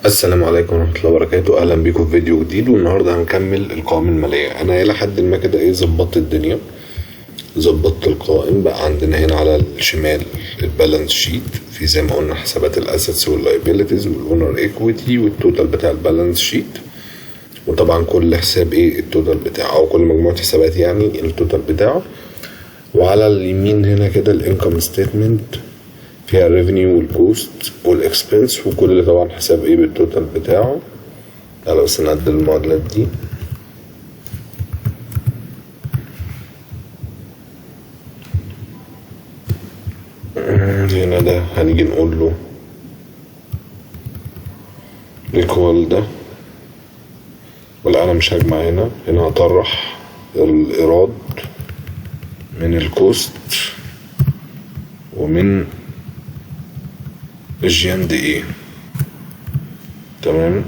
السلام عليكم ورحمة الله وبركاته. أهلا بيكم في فيديو جديد، والنهاردة هنكمل القوائم المالية. أنا إلى حد ما كده ظبطت الدنيا، ظبطت القوائم. بقى عندنا هنا على الشمال ال balance sheet، في زي ما قلنا حسابات ال assets وال liabilities وال owner equity وال total بتاع ال balance sheet، وطبعا كل حساب ال total بتاعه، او كل مجموعة حسابات يعني ال total بتاعه. وعلى اليمين هنا كده ال income statement فيها ال revenue وال cost وال expense، وكل اللي طبعا حساب بال total بتاعه. تعالى بس نعدل المعادلات دي. هنا ده هنيجي نقول له equal ده، ولا انا مش هجمع هنا، هنا هطرح الايراد من ال cost ومن ال G and A، تمام،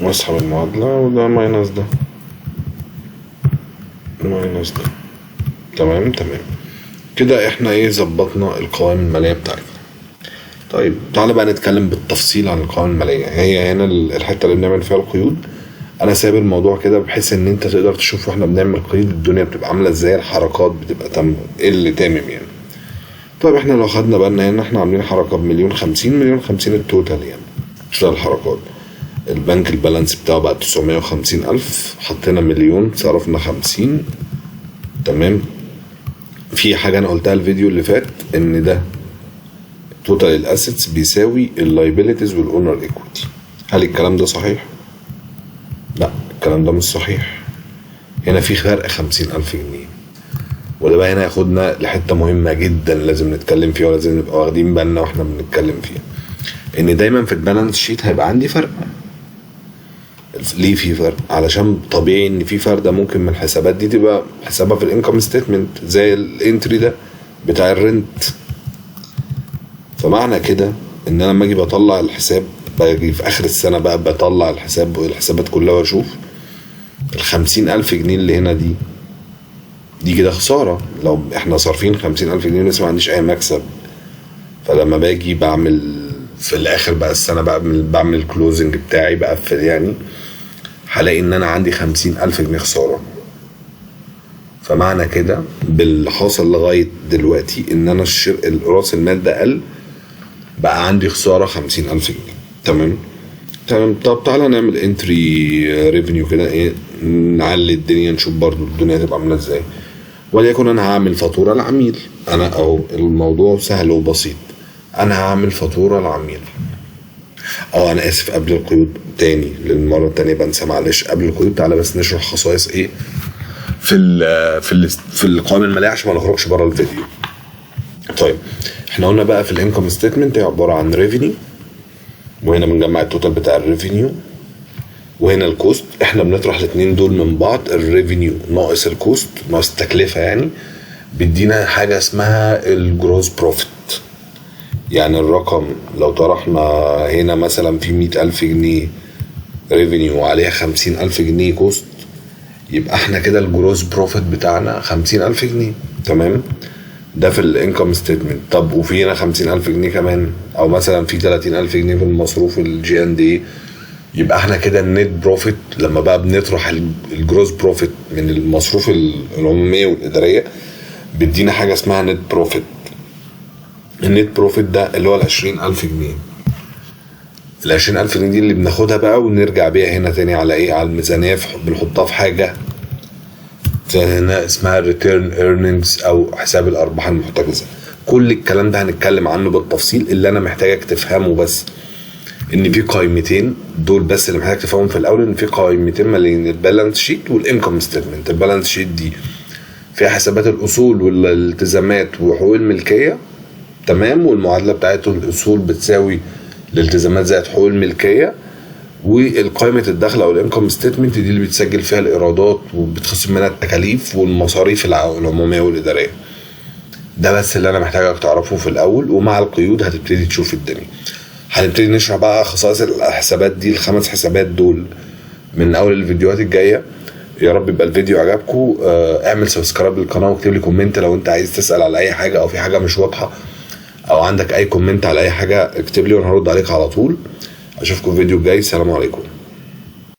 واسحب المعادلة، وده minus ده minus ده، تمام تمام كده. احنا ظبطنا القوائم المالية بتاعتنا. طيب تعالى بقى نتكلم بالتفصيل عن القوائم المالية. هي هنا الحتة اللي بنعمل فيها القيود. انا سايب الموضوع كده بحيث ان انت تقدر تشوف واحنا بنعمل قيد الدنيا بتبقى عاملة ازاي، الحركات بتبقى تم ايه اللي تامم يعني. طيب احنا لو خدنا بالنا هنا احنا عاملين حركة ب1,050,000، 1,050,000 ال total يعني total الحركات. البنك ال balance بتاعه بقى 950,000، حطينا 1,000,000 صرفنا 50، تمام. في حاجة أنا قلتها الفيديو اللي فات، إن ده total ال assets بيساوي ال liabilities وال owner equity. هل الكلام ده صحيح؟ لا، الكلام ده مش صحيح. هنا في فرق 50,000 جنيه، وده بقى هنا ياخدنا لحتة مهمة جدا لازم نتكلم فيها ولازم نبقى واخدين بالنا واحنا بنتكلم فيها، إن دايما في ال balance sheet هيبقى عندي فرق. ليه في فرق؟ علشان طبيعي ان في فرده ممكن من الحسابات دي تبقى حسابها في ال income statement زي ال entry ده بتاع ال rent. فمعنى كده ان انا لما اجي بطلع الحساب، باجي في اخر السنة بقى بطلع الحساب والحسابات كلها واشوف ال 50,000 جنيه اللي هنا دي كده خسارة. لو احنا صارفين 50,000 جنيه لسه ما عنديش اي مكسب. فلما باجي بعمل في الاخر بقى السنة بقى بعمل ال closing بتاعي بقفل يعني، هلاقي ان انا عندي 50,000 جنيه خسارة. فمعنى كده باللي حاصل لغاية دلوقتي ان انا راس المال ده قل، بقى عندي خسارة 50,000 جنيه. تمام تمام. طب تعالى نعمل entry revenue كده، نعلي الدنيا نشوف برضو الدنيا هتبقى عاملة ازاي. وليكن انا هعمل فاتورة لعميل، انا اهو الموضوع سهل وبسيط، انا هعمل فاتورة لعميل. انا اسف، قبل القيود تاني للمرة التانية بنسى، معلش. قبل القيود تعالى بس نشرح خصائص ايه في ال في ال في القوائم المالية عشان ما نخرجش بره الفيديو. طيب احنا قلنا بقى في ال income statement هي عبارة عن revenue، وهنا بنجمع ال total بتاع ال revenue، وهنا ال cost. احنا بنطرح الاثنين دول من بعض، ال revenue ناقص ال cost ناقص التكلفة يعني، بيدينا حاجة اسمها ال gross profit. يعني الرقم لو طرحنا هنا مثلا في 100,000 جنيه revenue وعليها 50,000 جنيه cost، يبقى احنا كده ال gross profit بتاعنا 50,000 جنيه. تمام، ده في ال income statement. طب وفي هنا 50,000 جنيه كمان، او مثلا في 30,000 جنيه في المصروف ال G and A، يبقى احنا كده ال net profit لما بقى بنطرح ال gross profit من المصروف العمومية والادارية بيدينا حاجة اسمها net profit. ال net profit ده اللي هو ال 20,000 جنيه. ال 20,000 جنيه دي اللي بناخدها بقى ونرجع بيها هنا تاني على ايه؟ على الميزانية، بنحطها في حاجة هنا اسمها retained earnings او حساب الارباح المحتجزه. كل الكلام ده هنتكلم عنه بالتفصيل. اللي انا محتاجك تفهمه بس ان في قائمتين دول بس اللي محتاج تفهمهم في الاول، ان في قائمتين مالين، ال balance sheet وال income statement. ال balance sheet دي فيها حسابات الاصول والالتزامات وحقوق الملكية، تمام، والمعادله بتاعته الاصول بتساوي الالتزامات زائد حقوق الملكية. والقائمه الدخل او ال income statement دي اللي بتسجل فيها الايرادات وبتخصم منها التكاليف والمصاريف العمومية والادارية. ده بس اللي انا محتاجك تعرفه في الاول، ومع القيود هتبتدي تشوف الدنيا. هنبتدي نشرح بقى خصائص الحسابات دي، الخمس حسابات دول، من اول الفيديوهات الجاية. يا رب يبقى الفيديو عجبكم. اعمل subscribe للقناة واكتب لي comment لو انت عايز تسال على اي حاجة او في حاجة مش واضحة. او عندك اي comment على اي حاجة اكتب لي وانا هرد عليك على طول. اشوفكم في فيديو الجاي. سلام عليكم.